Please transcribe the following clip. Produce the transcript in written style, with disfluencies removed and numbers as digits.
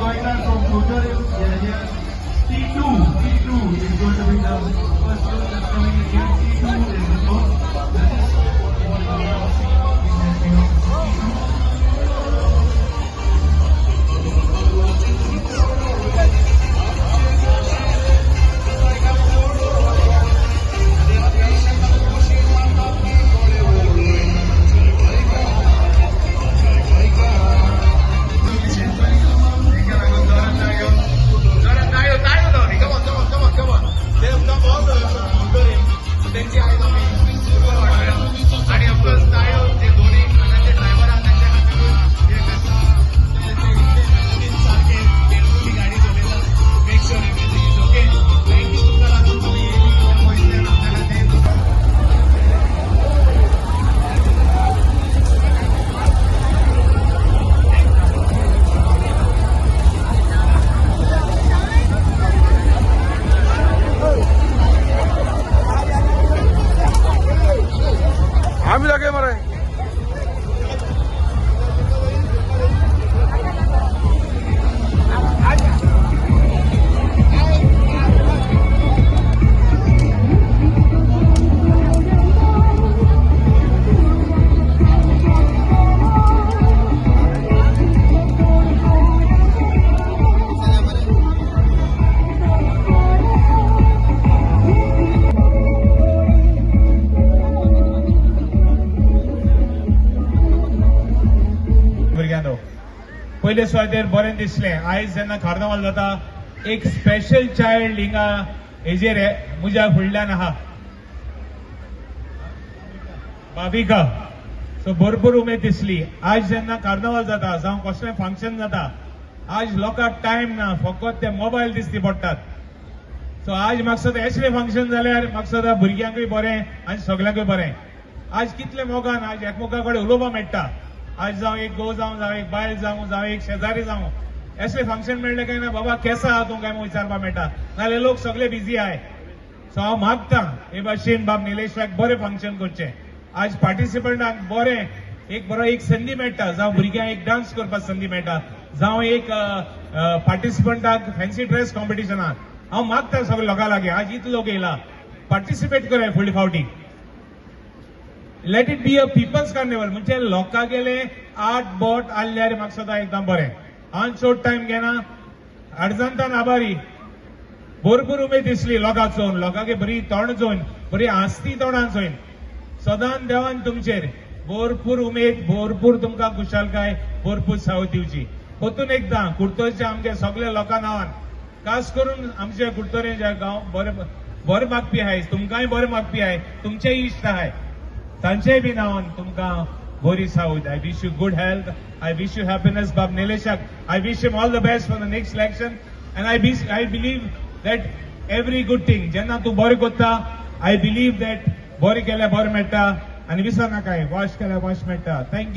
Bhavika from Curtorim. Yeah, here. T2, T2 is going to be the first float that's coming in here. T2 is the float. That is what we now see in T2. tayo, tayo daw. Come on, come on, come on, come on. They have come all the way from Curtorim. So त्यांची आयज आमी Uber वाडोवया. आणि of course तायो जे दोन्ही हांगाचे driver आहा तांच्या खातीरूय हे करता. ते ते इतले मेहनतीन सारखे केअरफुली गाडी चलयता. Make sure everything is okay. Thank you तुमकां लागून तुमी येयली ह्या पयसल्यान आमच्या खातीर. आम्ही जागे मरे. भुरग्यांनो, पयले सुवातेर बरें दिसलें. आयज जेन्ना कार्नावाल जाता, एक स्पेशल चायल्ड हिंगा हेजेर म्हज्या फुडल्यान आहा, भाविका. सो भरपूर उमेद दिसली. आज जेन्ना कार्नावाल जाता जावं कसलें फंक्शन जाता, आज लोकांक टायम ना, फकत ते मोबायल दिसती पडटात. सो आज म्हाका दिसता असलें फंक्शन जाल्यार म्हाका दिसता भुरग्यांकूय बरें आनी सगल्यांकूय बरें. आज कितले मोगान आज एकमेका कडेन उलोवपाक मेळटा. आज जावं एक घोव जावं, जावं एक बायल जावं, जावं एक शेजारी जावं, असले फंक्शन मेळ्ळें काय ना, बाबा केसा आहा तूं काय म्हणून विचारपाक मेळटा. नाल्यार लोक सगळे बिझी आहाय. सो हांव मागता हे भाशेन बाब निलेशाक बरें फंक्शन करचें. आज पार्टिसिपंटांक बरें एक बरो एक संदी मेळटा, जावं भुरग्यांक एक डान्स करपाक संदी मेळटा, जावं एक पार्टिसिपंटाक फॅन्सी ड्रेस कॉम्पिटिशनाक. हांव मागता सगळे लोकां लागीं, आज इतलो लोक येयला, पार्टिसिपेट कराय फुडले फावटी. Let it be a people's carnival, म्हणजे लोकांगेले आठ बोट आहल्यार म्हाका सदां एकदम बरें. हांव चड टायम घेना. अर्जंतान आभारी. भरपूर उमेद दिसली लोकांक चोवन, लोकांक बरी तोंड चोवन, बरी हांसती तोंडां चोवन. सदां देवान तुमचेर भरपूर उमेद, भरपूर तुमकां खुशालकाय, भरपूर सावथ दिवची. परतून एकदां कुडतरच्या आमगे सगल्या लोकां नांवान, खास करून आमचे कुडतरे जे गांव बरे बरे मागपी आहाय, तुमकांय बरे मागपी आहाय, तुमचेय इश्ट आहाय, तांचेय बी नांवान तुमकां बरी सावध. I wish you good health, I wish you happiness. बाब निलेशाक I wish him all the best for the next election and I believe that every good thing जेन्ना तूं बरें करता, I believe that बरें केल्यार बरें मेळटा आनी विसर नाकाय, वाश केल्यार वाश मेळटा. Thank you.